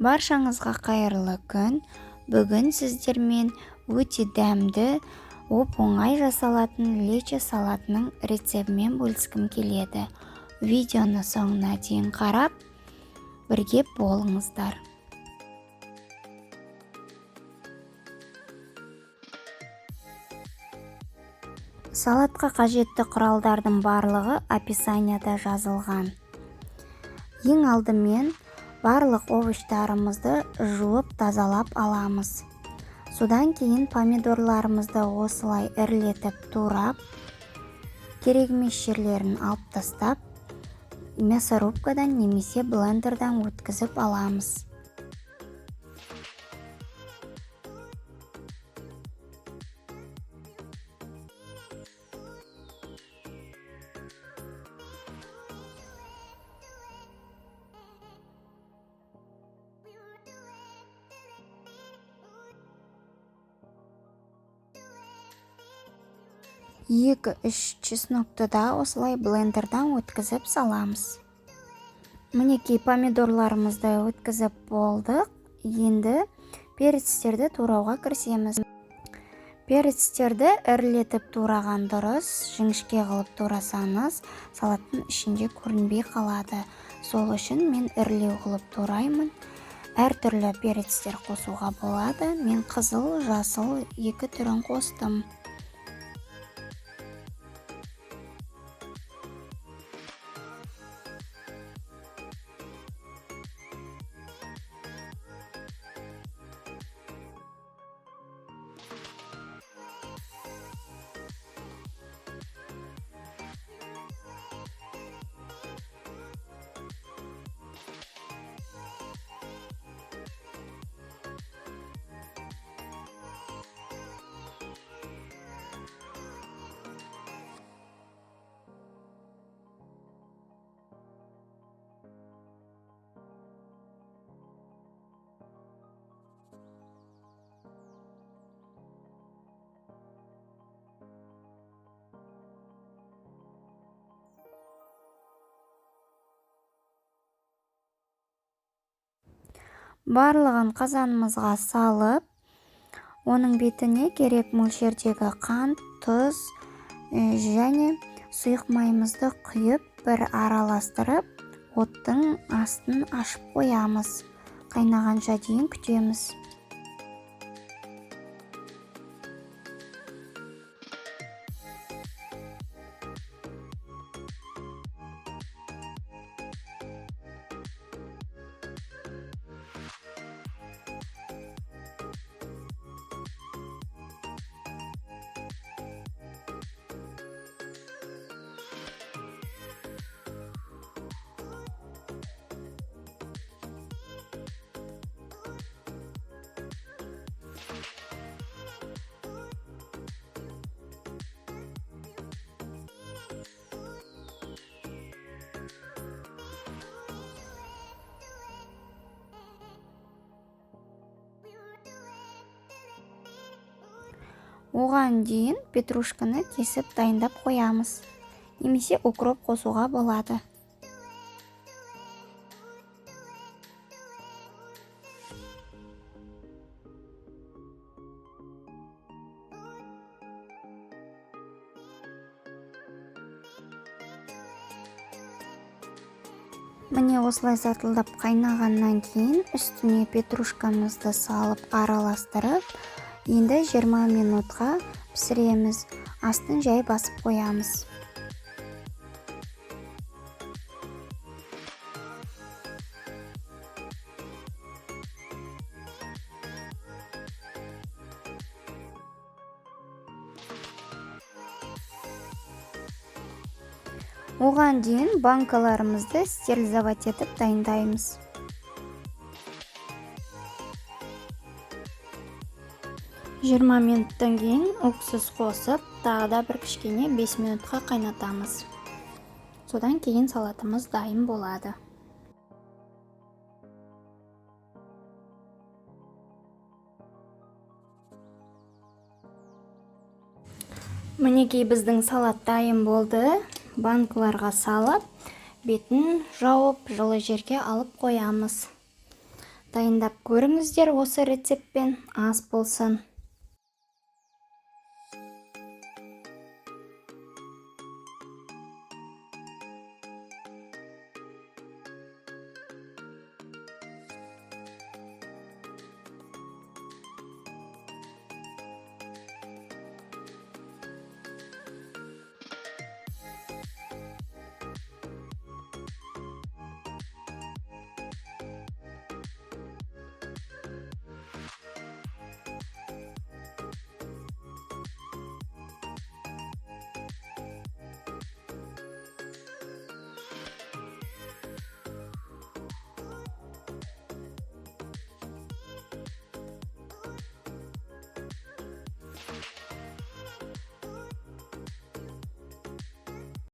Баршаңызға қайырлы күн. Бүгін сіздермен өте дәмді, оп-оңай жасалатын лечо салатының рецептімен бөліскім келеді. Видеоны соңына дейін қарап, бірге болыңыздар. Салатқа қажетті құралдардың барлығы описанияда жазылған. Ең алдымен барлық овощтарымызды жуып тазалап аламыз. Содан кейін помидорларымызды осылай ірілетіп турап, керек емес жерлерін алып тастап, мясорубкадан немесе блендердан өткізіп аламыз. Екі-үш чеснокты да осылай блендердан өткізіп саламыз. Мінекей, помидорларымызды өткізіп болдық. Енді перецтерді турауға кірісеміз. Перецтерді ірілетіп тураған дұрыс, жіңішке қылып турасаңыз, салаттың ішінде көрінбей қалады. Сол үшін мен ірілеу қылып тураймын. Әртүрлі перецтер қосуға болады. Мен қызыл, жасыл екі түрін қостым. Барлығын қазанымызға салып, оның бетіне керек мөлшердегі қант, тұз және сұйық майымызды құйып, бір араластырып, оттың астын ашып қоямыз. Қайнағанша дейін күтеміз. Оған дейін петрушканы кесіп дайындап қоямыз. Немесе укроп қосуға болады. Міне осылай сатылдап қайнағаннан кейін үстіне петрушкамызды салып араластырып, енді 20 минутқа пісіреміз. Астын жай басып қоямыз. Оған дейін банкаларымызды стерилизовать етіп дайындаймыз. 20 минуттан кейін уксус қосып, тағы да бір кішкене 5 минутқа қайнатамыз. Содан кейін салатымыз дайын болады. Мінекей біздің салат дайын болды. Банкаларға салып, бетін жауып, жылы жерге алып қоямыз. Дайындап көріңіздер осы рецептпен. Ас болсын!